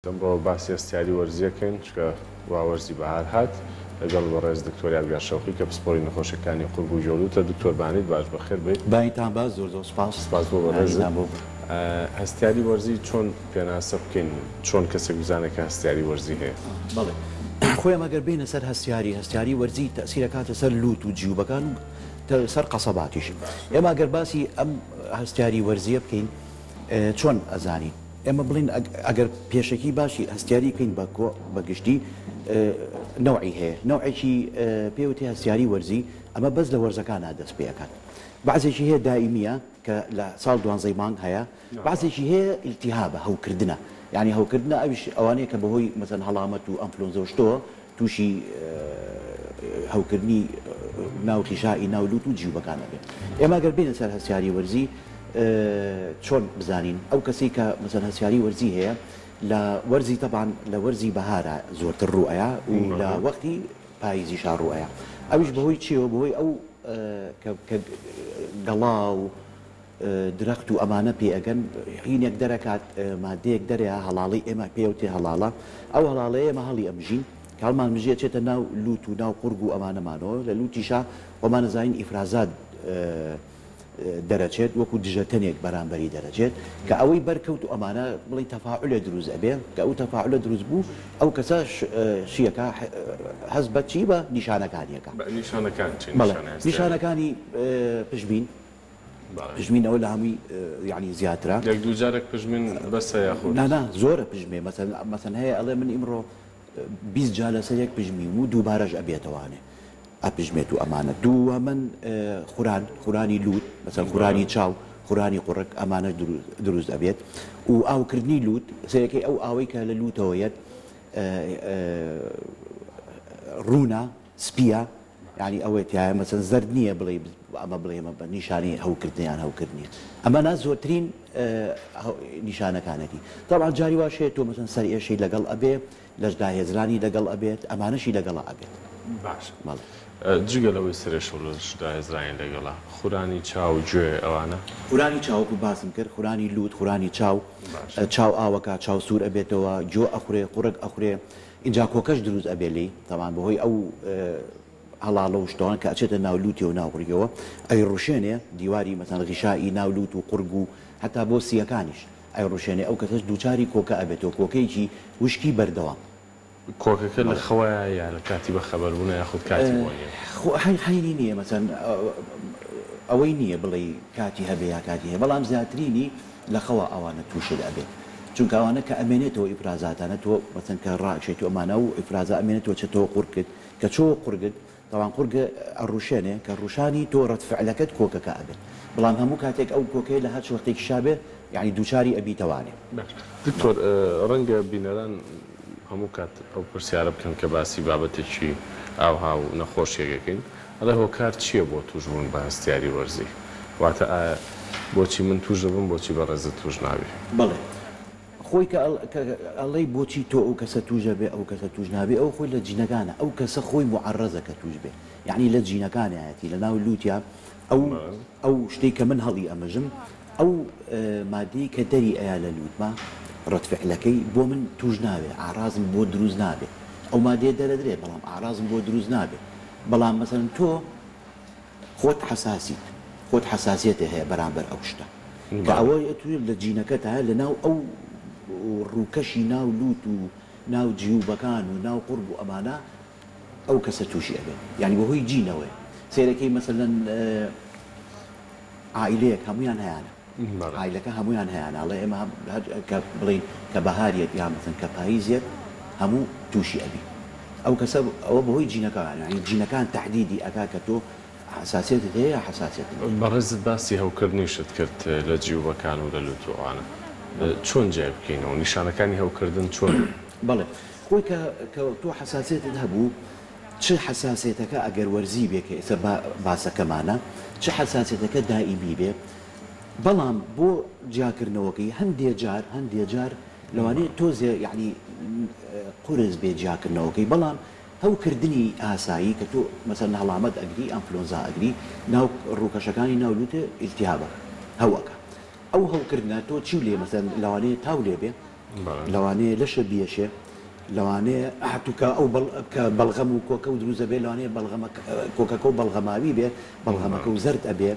ئەمڕۆ باسی هەستیاری وەرزی ئەکەین چونکە وا وەرزی بەهار هات لەگەڵ بەڕێز دکتۆر یادگار شەوقی کە پسپۆری نەخۆشیەکانی قورگ و گوێ و لوتە دکتۆر بانیت باش بەخێر بێیت. بانیتان باش زۆر زۆر سوپاس. سپاس بۆ بەڕێزت. بانیتان بۆ. هەستیاری وەرزی چۆن پێناسە بکەین چۆن کەسێک بزانێت کە هەستیاری وەرزی هەیە؟ بەڵێ خۆی ئەمە گەر بێینە سەر هەستیاری هەستیاری وەرزی تەئسیر ئەکاتە سەر لوت و جیوبەکان و سەر قەسەباتیش ئێمە گەر باسی ئەم هەستیاری وەرزیە بکەین چۆن ئەزانین؟ ئێمە بڵێین ئەگەر پێشەکی باشی هەستیاری بکەین بە کۆ بە گشتی نەوعی هەیە نەوعێکی پێ وتێ هەستیاری وەرزی ئەمە بەس لە وەرزەکانا دەست پێ ئەکات بەعزێکی هەیە دائیمیە کە لە ساڵ دوانزەی مانگ هەیە بەعزێکی هەیە ئیلتیهابە هەوکردنە یانی هەوکردنە ئەویش ئەوانەیە کە بەهۆی مەسەن هەڵامەت و ئەنفلۆنزە و شتەوە تووشی هەوکردنی ناو غیشائی ناو لوت و جیوبەکان ئەبێت. ئێمە گەر بێینە سەر هەستیاری وەرزی چۆن بزانین ئەو کەسەی کە مەسەن هەستیاری وەرزی هەیە لە وەرزی تەبعەن لە وەرزی بەهارا زۆرتر ڕوو ئەیا و لە وەختی پایزیشا ڕوو ئەیا ئەویش بەهۆی چیەوە بەهۆی ئەو کە گەڵا و درەخت و ئەمانە پێ ئەگەن هینێک دەرەکات مادەیەک دەرەیا هەڵاڵەی ئێمە پێ ئەوترێ هەڵاڵە ئەو هەڵاڵەیە ئێمە هەڵی ئەمژین کە هەڵمان مژی ئەچێتە ناو لوت و ناو قوڕگ و ئەمانەمانەوە لە لوتیشا خۆمان ئەزانین ئیفرازات دەرەچێت وەکو دژەتەنێک بەرامبەری دەرەچێت کە ئەوەی بەرکەوت و ئەمانە بڵێن تەفاعولێ دروست ئەبێ کە ئەو تەفاعولە دروست بوو ئەو کەسە شیەکە هەست بە چی بە نیشانەکانیەکە نیشانەکان چین بەڵێ نیشانەکانی پشبین پژمین ئەوە لە هەمووی یانی زیاترە. یەک دوو جارێک پژمین بەسە یاخود؟ نا نا زۆرە پژمێ مەسەن مەسەن هەیە ئەڵێ من ئیمڕۆ 20 جار لەسەر یەک پژمیم و دووبارەش ئەبێتەوانێ ئەپژمێت و ئەمانە دووەمن خوران خورانی لووت مەسەن خورانی چاو خورانی قوڕگ ئەمانە دروست ئەبێت و ئاوکردنی لووت سەیرەکەی ئەو ئاوەی کە لە لووتەوە یەت ڕوونە سپیە یانی ئەوەی تیایە مەسەن زەرد نییە بڵێی ئەمە بڵێ ئەمە بە نیشانەی هەوکردنە یان هەوکرد نییە ئەمەنا زۆرترین نیشانەکانەتی تەبعەن جاری واش هەیە تۆ مەسەن سەرئێشەی لەگەڵ ئەبێ لەش داهێزرانی لەگەڵ ئەبێت ئەمانەشی لەگەڵا ئەبێت. باشە بەڵێ. جگە لەوەی سەرئێشە و لەش داهێزرانی لەگەڵە، خورانی چاو، گوێ، ئەوانە؟ خورانی چاو وەکو باسم کرد خورانی لوت، خورانی چاو، چاو ئاوەکا، چاو سوور ئەبێتەوە، گوێ ئەخورێ، قوڕگ ئەخورێ، ئینجا کۆکەش دروست ئەبێ لێی تەبعەن بەهۆی ئەو هەڵاڵە و شتەوان کە ئەچێتە ناو لوتیەوە ناو قورگەوە ئەیڕوشێنێ دیواری مەسەن غیشائی ناو لوت و قورگ و هەتا بۆ سیەکانیش ئەیڕوشێنێ ئەو کەسەش دووچاری کۆکە ئەبێتەوە کۆکەیەکی وشکی بەردەوام. کۆکەکە لە خەوایە یا لە کاتی بەخەبەر بوونە یاخود کاتی بۆ نیە؟ خۆ حەینی نیە مەسەن ئەوەی نیە بڵێی کاتی هەبێ یا کاتی هەیە بەڵام زیاترینی لە خەوا ئەوانە توشت ئەبێت چونکە ئەوانە کە ئەمێنێتەوە ئیفرازاتانە تۆ مەسەن کە ڕائەکشێیت و ئەمانە و ئیفرازا ئەمێنێتەوە چێتەوە قورگت کە چۆوە قورگت تەوان قورگ ئەڕوشێنێ کە ڕوشانی تۆ ڕەد فعلەکەت کۆکەکە ئەبێت بەڵام هەموو کاتێک ئەو کۆکەیە لە هەرچ وەختێکیشا بێ یانی دووچاری ئەبیتەوانێ. باشە دکتۆر ڕەنگە بینەران هەموو کات ئەو پرسیارە بکەن کە باسی بابەتێکی ئاوها و نەخۆشیەک ئەکەین ئەڵێ هۆکار چیە بۆ توشبوون بە هەستیاری وەرزی؟ واتە ئایا بۆچی من توش دەبم بۆچی بەڕێزت توش نابی؟ بەڵێ خۆی کە کە ئەڵێی بۆچی تۆ ئەو کەسە توش ئەبێ ئەو کەسە توش نابێ ئەو خۆی لە جینەکانە ئەو کەسە خۆی موعەڕەزە کە توش بێ یەعنی لە جینەکانیایەتی لە ناو لوتیا ئەو ئەو شتەی کە من هەڵی ئەمژم ئەو مادەی کە دەری ئەیا لە لوتما ڕەد فعلەکەی بۆ من توش نابێ ئاڕازم بۆ دروست نابێ ئەو مادەیە دەرەدرێ بەڵام ئاڕازم بۆ دروست نابێ بەڵام مەسەلەن تۆ خۆت حەساسیت خۆت حەساسیەتێ هەیە بەرامبەر ئەو شتە کە ئەوە ئەتو لە جینەکەتا لە ناو ئەو ڕووکەشی ناو لوت و ناو جیوبەکان و ناو قوڕگ و ئەمانە ئەو کەسە توشی ئەبێت یانی بەهۆی جینەوەیە سەیرەکەی مەسەلەن عائیلەیەک هەموویان هەیانە عایلەکە هەموویان هەیانە ئەڵێ ئێمە هەر کە بڵێین کە بەهار یەت یا مەسەن کە پاییز یەت هەموو تووشی ئەبین ئەو کەسە ئەوە بەهۆی جینەکان یانی جینەکان تەحدیدی ئەکا کە تۆ حەساسیەتت هەیە یا حەساسیەتت نیە. بەڕێزت باسی هەوکردنیشت کرد لە جیوبەکان و لە لوت و ئەوانە چۆن جیای بکەینەوە نیشانەکانی هەوکردن چۆنن؟ بەڵێ خۆی کە کە تۆ حەساسیەتت هەبوو چ حەساسیەتەکە ئەگەر وەرزی بێ کە ئێستا باسەکەمانە چ حەساسیەتەکە دائیمی بێ بەڵام بۆ جیاکردنەوەکەی هەندێ جار هەندێ جار لەوانەیە تۆزێ یەعنی قورس بێ جیاکردنەوەکەی بەڵام هەوکردنی ئاسایی کە تۆ مەسەلەن هەڵامەت ئەگری ئەنفلۆنزا ئەگری ناو ڕووکەشەکانی ناو لوتێ ئیلتیهابەکە هەو ئەکا ئەو هەوکردنە تۆ چیو لێ مەسەلەن لەوانەیە تاو لێ بێ. لەوانەیە لەشە بیەشێ لەوانەیە هەتوو کە ئەو کە بەڵغەم و کۆکە و دروست ئەبێ لەوانەیە بەڵغەمە کۆکەکە و بەڵغەماوی بێ بەڵغەمەکە و زەرد ئەبێ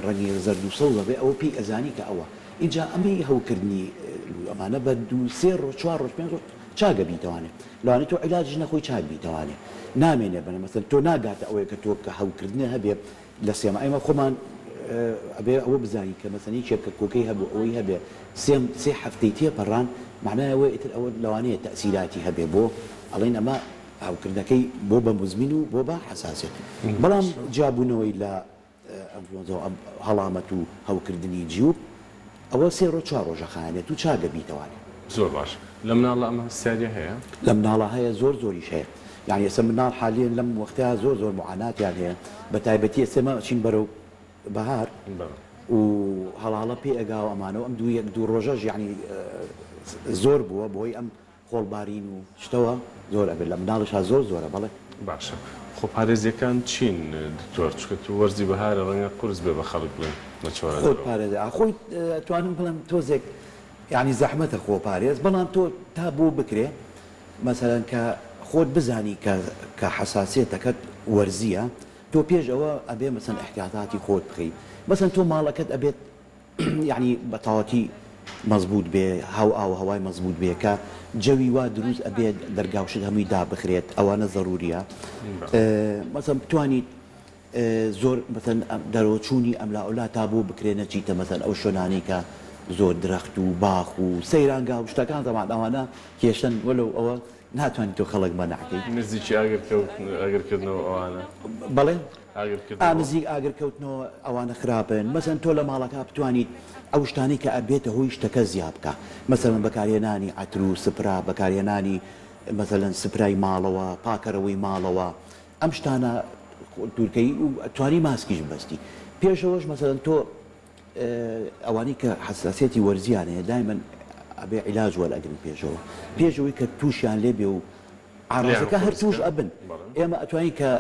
ڕەنگی زەرد و سەوز ئەبێ ئەوە پێی ئەزانی کە ئەوە ئینجا ئەمەی هەوکردنی ئەمانە بە دوو سێ ڕۆژ چوار ڕۆژ پێنج ڕۆژ چاک ئەبیتەوانێ لەوانەیە تۆ عیلاجیش نەخۆی چاک بیتەوانێ نامێنێ بەنە مەسەن تۆ ناگاتە ئەوەی کە تۆ کە هەوکردنە هەبێ لە سێ ئێمە خۆمان ئەبێ ئەوە بزانین کە مەسەن یەکێک کە کۆکەی هەبوو ئەوەی هەبێ سێ سێ هەفتەی تێپەڕان مەعنای ئەوەیە ئیتر ئەوە لەوانەیە تەئسیراتی هەبێ بۆ ئەڵێن ئەمە هەوکردنەکەی بۆ بە موزمین و بۆ بە حەساسیەت بەڵام جیابوونەوەی لە ئەنفلۆنزا و هەڵامەت و هەوکردنی جیوب ئەوە سێ ڕۆژ چوار ڕۆژە خایەنێت و چاک ئەبیتەوانێ. زۆر باش لە مناڵا ئەم هەستیاریە هەیە؟ لە مناڵا هەیە زۆر زۆریش هەیە یانی ئێستا مناڵ حالیەن لەم وەختەیا زۆر زۆر موعاناتیان هەیە بە تایبەتی ئێستا ئێمە ئەچین بەرەو بەهار و هەڵاڵە پێ ئەگا و ئەمانە و ئەم دوو یەک دوو ڕۆژەش یانی زۆر بووە بۆی ئەم خۆڵبارین و شتەوە زۆر ئەبێت لە مناڵیشا زۆر زۆرە بەڵێ. باشە خۆپارێزیەکان چین دکتۆر چونکە تو وەرزی بەهارە ڕەنگە قورس بێ بە خەڵک بڵێن مەچۆرە خۆت دەرەوە. پارێزی ئا خۆی ئەتوانم بڵێم تۆزێک یانی زەحمەتە خۆپارێز بەڵام تۆ تا بۆ بکرێ مەسەلەن کە خۆت بزانی کە کە حەساسیەتەکەت وەرزیە تۆ پێش ئەوە ئەبێ مەسەن ئیحتیاتاتی خۆت بخەی مەسەن تۆ ماڵەکەت ئەبێت یەعنی بە تەواوەتی مەزبووت بێ هاو ئاو هەوای مەزبووت بێ کە جەوی وا دروست ئەبێ دەرگا و شت هەمووی دابخرێت ئەوانە زەروریە مەسەن بتوانیت زۆر مەسەن دەرەوە چوونی ئەملا ئەولا تا بۆ بکرێ نەچیتە مەسەن ئەو شوێنانەی کە زۆر درەخت و باخ و سەیرانگا و شتەکان تەبعەن ئەوانە کێشەن وەلەو ئەوە ناتوانی تۆ خەڵک مەنع کەی. نزیکی ئاگر کەوتن ئاگر کردنەوە ئەوانە. بەڵێ ئاگر کردنەوە. ئا نزیک ئاگر کەوتنەوە ئەوانە خراپن مەسەن تۆ لە ماڵەکا بتوانیت ئەو شتانەی کە ئەبێتە هۆی شتەکە زیا بکا مەسەلەن بەکارهێنانی عەتر و سپرا بەکارهێنانی مەسەلەن سپرای ماڵەوە پاکەرەوەی ماڵەوە ئەم شتانە دوورکەی و ئەتوانی ماسکیش ببەستی پێشەوەش مەسەلەن تۆ ئەوانەی کە حەساسیەتی وەرزیان هەیە دایمەن ئەبێ عیلاج وەرئەگرن پێشەوە پێش ئەوەی کە تووشیان لێ بێ و عاڕازەکە هەر تووش ئەبن ئێمە ئەتوانین کە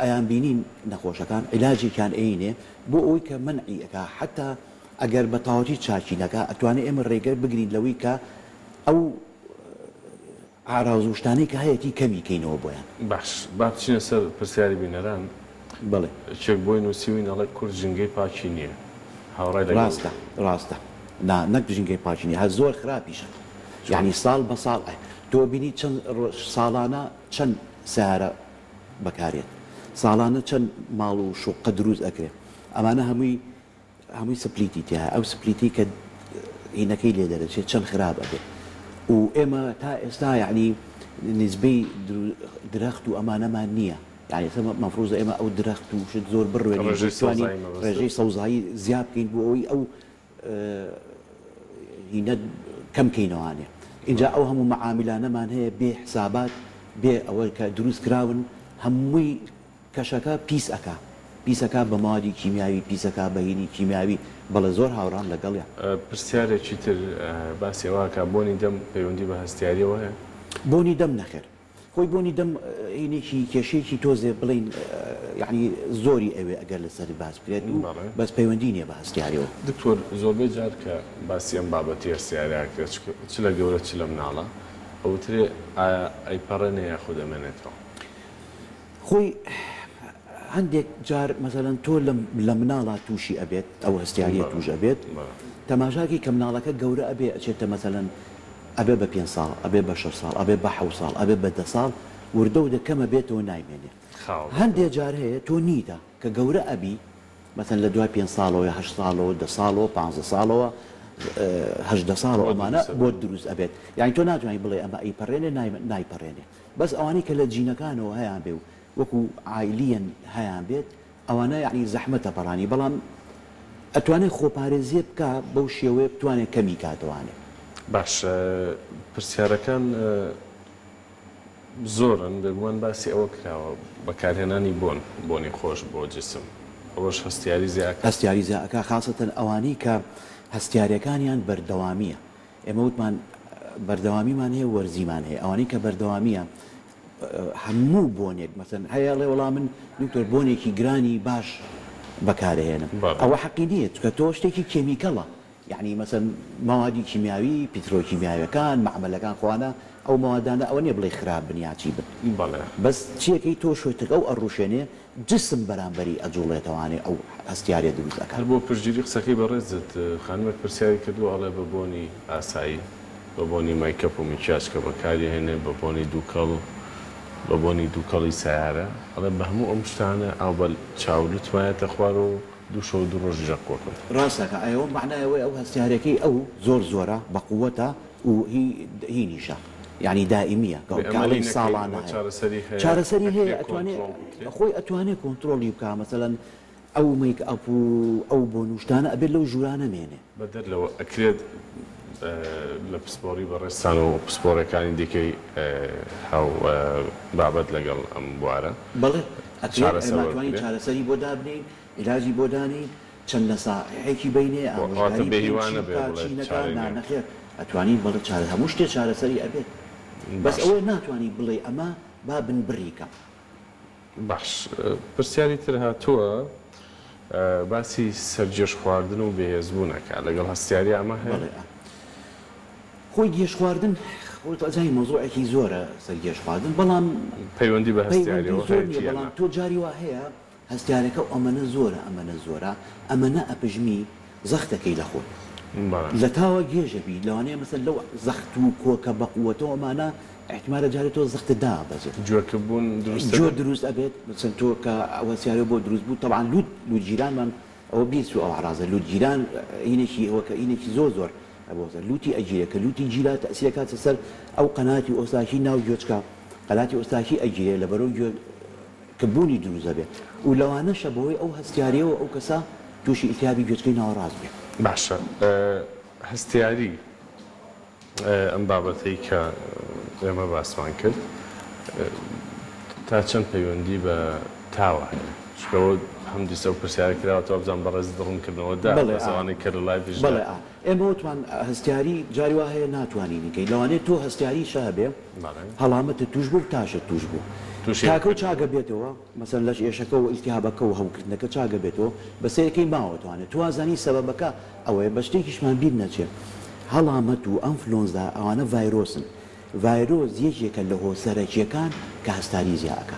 ئەیان بینین نەخۆشەکان عیلاجێکیان ئەینێ بۆ ئەوەی کە مەنعی ئەکا حەتا ئەگەر بە تەواوەتی چاکی نەکا ئەتوانێ ئێمە ڕێگە بگرین لەوەی کە ئەو ئاراز و شتانەی کە هەیەتی کەمی کەینەوە بۆیان. باش با بچینە سەر پرسیاری بینەران. بەڵێ. یەکێک بۆی نووسیوین ئەڵێ کورد ژینگەی پاکی نییە. هاوڕای لەگەڵ. ڕاستە ڕاستە نا نەک ژینگەی پاکی نییە هەر زۆر خراپیشە چۆن؟ یانی ساڵ بە ساڵ ئە تۆ بینی چەند ڕۆژ ساڵانە چەند سەیارە بەکارێت ساڵانە چەند ماڵ و شوقە دروست ئەکرێ ئەمانە هەمووی هەمووی سپلیتی تیایە ئەو سپلیتی کە هینەکەی لێ دەرەچێت چەند خراپ ئەبێ و ئێمە تا ئێستا یعنی نسبەی درەخت و ئەمانەمان نییە یعنی ئێستا مەفروزە ئێمە ئەو درەخت و شت زۆر بڕوێنین ڕێژەی بتوانین سەوزایی مەبەستت؟ ڕێژەی سەوزایی زیاد بکەین بۆ ئەوەی ئەو هینە کەم کەینەوانێ ئینجا ئەو هەموو مەعامیلانەمان هەیە بێ حسابات بێ ئەوە کە دروست کراون هەمووی کەشەکە پیس ئەکا پیس ئەکا بە مەوادی کیمیاوی پیس ئەکا بە هینی کیمیاوی بەڵێ زۆر هاوڕام لەگەڵیا. پرسیارێکی تر باسی ئەوە ئەکا بۆنی دەم پەیوەندی بە هەستیاریەوە هەیە؟ بۆنی دەم نەخێر خۆی بۆنی دەم هینێکی کێشەیەکی تۆزێ بڵێین یەعنی زۆری ئەوێ ئەگەر لەسەری باس بکرێت و بەس پەیوەندی نیە بە هەستیاریەوە. دکتۆر زۆربەی جار کە باسی ئەم بابەتی هەستیاریە ئەکرێت چ لە گەورە چ لە مناڵا ئەوترێ ئایا ئەیپەڕێنێ یاخود ئەمێنێتەوە؟ خۆی هەندێک جار مەسەلەن تۆ لە مناڵا تووشی ئەبێت ئەو هەستیاریە تووش ئەبێت تەماشاکی کە مناڵەکە گەورە ئەبێ ئەچێتە مەسەلەن ئەبێ بە پێنج ساڵ ئەبێ بە شەش ساڵ ئەبێ بە حەوت ساڵ ئەبێ بە دە ساڵ وردە وردە کەم ئەبێتەوە نایمێنێ هەندێ جار هەیە تۆ نیتە کە گەورە ئەبی مەسەلەن لە دوای پێنج ساڵەوە یا هەشت ساڵەوە دە ساڵەوە پانزە ساڵەوە 18 ساڵەوە ئەمانە بۆت دروست ئەبێت یانی تۆ ناتوانانی بڵێ ئەمە ئەیپەڕێنێ نایپەڕێنێ بەس ئەوانەی کە لە جینەکانەوە هەیان بێ و وەکو عایلیەن هەیان بێت ئەوانە یەعنی زەحمەتە پەڕانی بەڵام ئەتوانێ خۆپارێزیە بکا بەو شێوەیە بتوانێ کەمی کاتەوانێ. باشە پرسیارەکان زۆرن بێگومان باسی ئەوە کراوە بەکارهێنانی بۆن بۆنی خۆش بۆ جسم ئەوەش هەستیاری زیا ئەکات. هەستیاری زیا ئەکا خاسەتەن ئەوانەی کە هەستیاریەکانیان بەردەوامیە ئێمە وتمان بەردەوامیمان هەیە و وەرزیمان هەیە، ئەوانەی کە بەردەوامییە هەموو بۆنێک مەسەن هەیە ئەڵێ وەڵا من دکتۆر بۆنێکی گرانی باش بەکارەهێنم ئەوە حەقی نییە چونکە تۆ شتێکی کێمیکەڵە. یەعنی مەسەن مەوادی کیمیاوی پیترۆکیمیاویەکان مەعمەلەکان خۆانە ئەو مەوادانە ئەوە نیە بڵێی خراپ بن یا چی بن بەڵێ. بەس چیەکەی تۆ شتەکە ئەو ئەڕوشێنێ جسم بەرامبەری ئەجوڵێتەوانێ ئەو هەستیاریە دروست ئەکات. هەر بۆ پشتگیری قسەکەی بەڕێزت خانمێک پرسیاری کردووە ئەڵێ بە بۆنی ئاسایی بە بۆنی مەیکەپ و میکیاج کە بەکاری هێنێ بە بۆنی دوکەڵ بە بۆنی دوکەڵی سەیارە ئەڵێ بە هەموو ئەم شتانە ئاو بە چاو لوتمایەتە خوارەوە و دوو شەو دوو ڕۆژیش ئەقوەکم. ڕاست ئەکا ئەوە مەعنای ئەوەیە ئەو هەستیارەکەی ئەو زۆر زۆرە بەقوەتە و هی هینیشە یانی دائیمیە بێ کە ئەمەلی ئەڵێی نەکەین ساڵانە ئەوە هەیە چارەسەری هەیە چارەسەری هەیە ئەکرێ ئەتوانێ کۆنتڕۆڵ بکرێ؟ خۆی ئەتوانێ کۆنتڕۆڵی بکا مەسەلەن ئەو مەیک ئەپ و ئەو بۆن و شتانە ئەبێت لەو ژوورا نەمێنێ. بەدەر لەوە ئەکرێت لە پسپۆڕی بەڕێزتان و پسپۆڕەکانی دیکەی هاو بابەت لەگەڵ ئەم بوارە بەڵێ ئەکرێت چارەسەر ئێمە ئەتوانین وەربگرێ؟ چارەسەری بۆ دابنێین عیلاجی بۆ دانێین چەند نەسائیحێکی بەینێ واتە ئامۆژگاری بێ بکەین هیوا چی نەبێ بکا بڵێ چی نەکا چارەی نا نیە. نەخێر ئەتوانین بەڵێ چارە هەموو شتێ چارەسەری ئەبێت بەس باشە. ئەوەیە ناتوانی بڵێی ئەمە با بنبڕی کەم. باش پرسیاری تر هاتووە باسی سەرگێژ خواردن و بێهێز بوون ئەکا لەگەڵ هەستیاریا ئەمە هەیە؟ بەڵێ ئا خۆی گێژ خواردن خۆی ئەزانی مەوزوعێکی زۆرە سەر گێژ خواردن بەڵام پەیوەندی بە پەیوەندی هەستیاریەوە زۆر نیە هەیەتی یان بەڵام نا؟ تۆ جاری وا هەیە هەستیارەکە و ئەمەنە زۆرە ئەمەنە زۆرە ئەمەنە ئەپژمی زەختەکەی لە خۆت بەڵێ. لە تاوە گێژە بی لەوانەیە مەسەن لەو زەخت و کۆکە بەقوەتەوە ئەمانە ئیحتیمالە جارێ تۆ زەختت دابەزێت. گوێکپ بوون دروست گوێ ئەبێت؟ دروست ئەبێت مەسەن تۆ کە ئەو هەستیارەو بۆ دروست بوو تەبعەن لوت لوت گیرانمان ئەوە بیر چوو ئەو عەڕازە لوت گیران هینێکی ئەوە کە هینێکی زۆر زۆر ئەبۆزە لوتی ئەگیرێ کە لوتی گیرا تەئسیر ئەکاتە سەر ئەو قەناتی ئۆستاکی ناو گوێچکە قەناتی ئۆستاکی ئەگیرێ لەبەرەو گوێ کە بوونی دروست دەبێت و لەوانەشە بەهۆی ئەو هەستیاریەوە ئەو کەسە تووشی ئیلتیهابی گوێچکەی ناوەڕاست بێت. باشە هەستیاری ئەم بابەتەی کە ئێمە باسمان کرد تا چەند پەیوەندی بە تاوە هەیە؟ چونکە ئەوە هەمدیس ئەو پرسیارە کراوەتەوە بزانم بەڕێزت ڕوونکردنەوە دا بەڵێ بەس ئا ئەوانەی کە لە live یشدا بەڵێ ئا ئێمە وتمان هەستیاری جاری وا هەیە ناتوانی نیکەی لەوانەیە تۆ هەستیاریشە هەبێ بەڵێ. هەڵامەتت توش بوو تاشت توش بوو توشی تاکە و هەوکردن چاک بوو. ئەبێتەوە مەسەلەن لەش ئێشەکە و ئیلتیهابەکە و هەوکردنەکە چاک ئەبێتەوە بەس سەیرەکەی ماوەتەوانێ تۆ وازانی سەبەبەکە ئەوەیە بەس شتێکیشمان بیر نەچێ هەڵامەت و ئەنفلۆنزا ئەوانە ڤایرۆسن ڤایرۆس یەکێکە لە هۆ سەرەکیەکان کە هەستاری زیا ئەکا.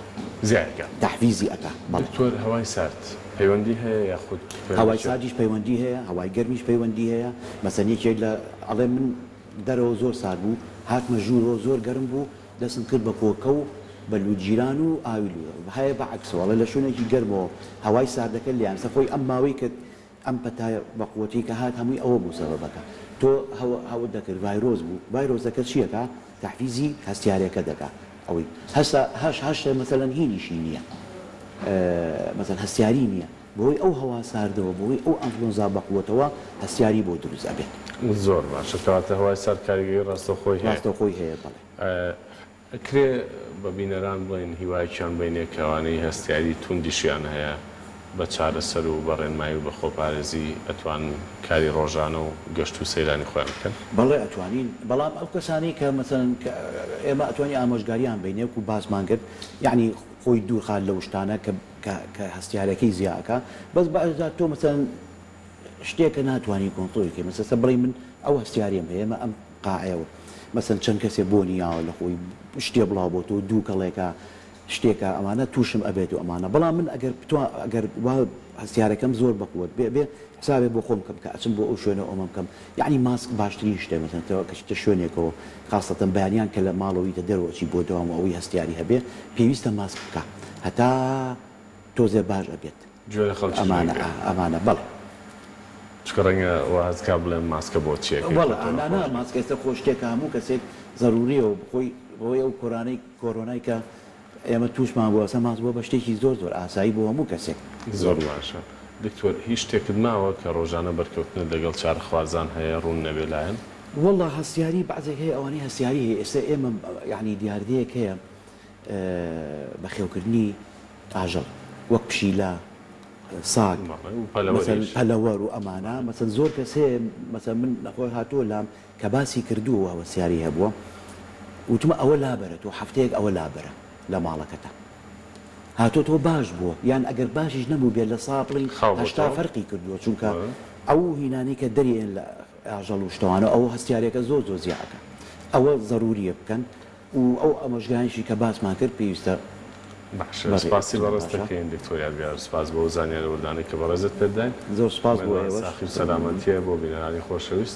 زیا ئەکا. تەحفیزی ئەکا بەڵێ. دکتۆر هەوای سارد پەیوەندی هەیە یاخود پەیوەندی هەوای چیە؟ ساردیش پەیوەندی هەیە هەوای گەرمیش پەیوەندی هەیە مەسەن یەکێک لە ئەڵێ من دەرەوە زۆر سارد بوو هاتمە ژوورەوە زۆر گەرم بوو دەستم کرد بە کۆکە و بە لووت گیران و ئاوی لووت هەیە بە عەکسەوە ئەڵێ لە شوێنێکی گەرمەوە هەوای ساردەکە لێیان سە خۆی ئەم ماوەی کە ئەم پەتایە بە قوەتی کە هات هەمووی ئەوە بوو سەبەبەکە تۆ هەوە هەوت دەکرد ڤایرۆس بوو ڤایرۆسەکە چی ئەکا تەحفیزی هەستیارەکە دەکا ئەوەی هەسە هەش هەشتە مەسەلەن هینیشی نییە مەسەلەن هەستیاری نییە بەهۆی ئەو هەوا ساردەوە بەهۆی ئەو ئەنفلۆنزا بەقوەتەوە هەستیاری بۆ دروست ئەبێت. زۆر باشە کەواتە هەوای سارد کاریگەری ڕاستەوخۆی هەیە. ڕاستەوخۆی هەیە بەڵێ. ئەکرێ بە بینەران بڵێین هیوایەکیان بەینێ کە ئەوانەی هەستیاری توندیشیان هەیە بە چارەسەر و بە ڕێنمایی و بە خۆپارێزی ئەتوانن کاری ڕۆژانە و گەشت و سەیرانی خۆیان بکەن؟ بەڵێ ئەتوانین بەڵام ئەو کەسانەی کە مەسەلەن ئێمە ئەتوانین ئامۆژگاریان بەینێ وەکو باسمان کرد یەعنی خۆی دوور خات لەو شتانە کە کە کە هەستیارەکەی زیا ئەکا بەس بەعزی جار تۆ مەسەلەن شتێکە ناتوانی کۆنترۆلی کەی مەسەلەن بڵێی من ئەو هەستیاریەم هەیە ئێمە ئەم قاعەیەوە مەسەلەن چەند کەسێ بۆنی یاوە لە خۆی شتێ بڵاو بۆتەوە دووکەڵێکە شتێکە ئەمانە تووشم ئەبێت و ئەمانە بەڵام من ئەگەر بتوا ئەگەر وا هەستیارەکەم زۆر بەقوەت بێ بێ حسابێ بۆ خۆم کەم کە ئەچم بۆ ئەو شوێنە ئەومە بکەم یەعنی ماسک باشترین شتە مەسەلەن تۆ کە چیتە شوێنێکەوە خاسەتەن بەیانیان کە لە ماڵەوە یتە دەرەوە ئەچی بۆ دەوام و ئەوەی هەستیاری هەبێ پێویستە ماسک بکا هەتا تۆزێ باش ئەبێت. گوێ لە خەڵکیش ئەمانە نەگرێ. ئا ئەمانە بەڵێ. چونکە ڕەنگە وا هەست کا بڵێم ماسکە بۆ چیە کەی بەڵێ تۆ ئا نا نەخۆش نا بی. ماسک ئێستا خۆ شتێکە هەموو کەسێک زەروریە و خۆی بەهۆی ئەو کۆرانەی کۆرۆنای کە ئێمە توشمان بوو ئەسە ماسک بووە بە شتێکی زۆر زۆر ئاسایی بۆ هەموو کەسێک. زۆر باشە دکتۆر هیچ شتێکت ماوە کە ڕۆژانە بەرکەوتنت لەگەڵ چارەخوازان هەیە ڕوون نەبێ لایان؟ وەڵا هەستیاری بەعزێک هەیە ئەوانەی هەستیاری هەیە ئێستا ئێمە یەعنی دیاردەیەک هەیە بەخێوکردنی ئاژەڵ وەک پشیلە، ساگ، مەسەلەن پەلەوەر و ئەمانە، مەسەلەن زۆر کەس هەیە مەسەلەن من نەخۆش هاتووە لام کە باسی کردووە و هەستیاری هەبووە وتومە ئەوە لابەرە تۆ هەفتەیەک ئەوە لابەرە لە ماڵەکەتا هاتۆتەوە باش بووە یان ئەگەر باشیش نەبووبێت لە سا بڵێین 80 فەرقی کردووە چونکە. ئەو هینانەی کە دەریێن لە ئاژەڵ و شتەوانە ئەوە هەستیارەکە زۆر زۆر زیاد ئەکا ئەوە زەروریە بکەن و ئەو ئامۆژگاریشی کە باسمان کرد پێویستە باشە بەڕێ سپاسی بچن بەڕێزت باشە. دەکەین دکتۆر یادگار سپاس بۆ ئەو زانیارە وردانەی کە بەڕێزت پێت داین زۆر سپاس بۆ ئومێدوارین ئێوەش ساخی و سەلامەتیە بۆ بینەرانی خۆشەویست.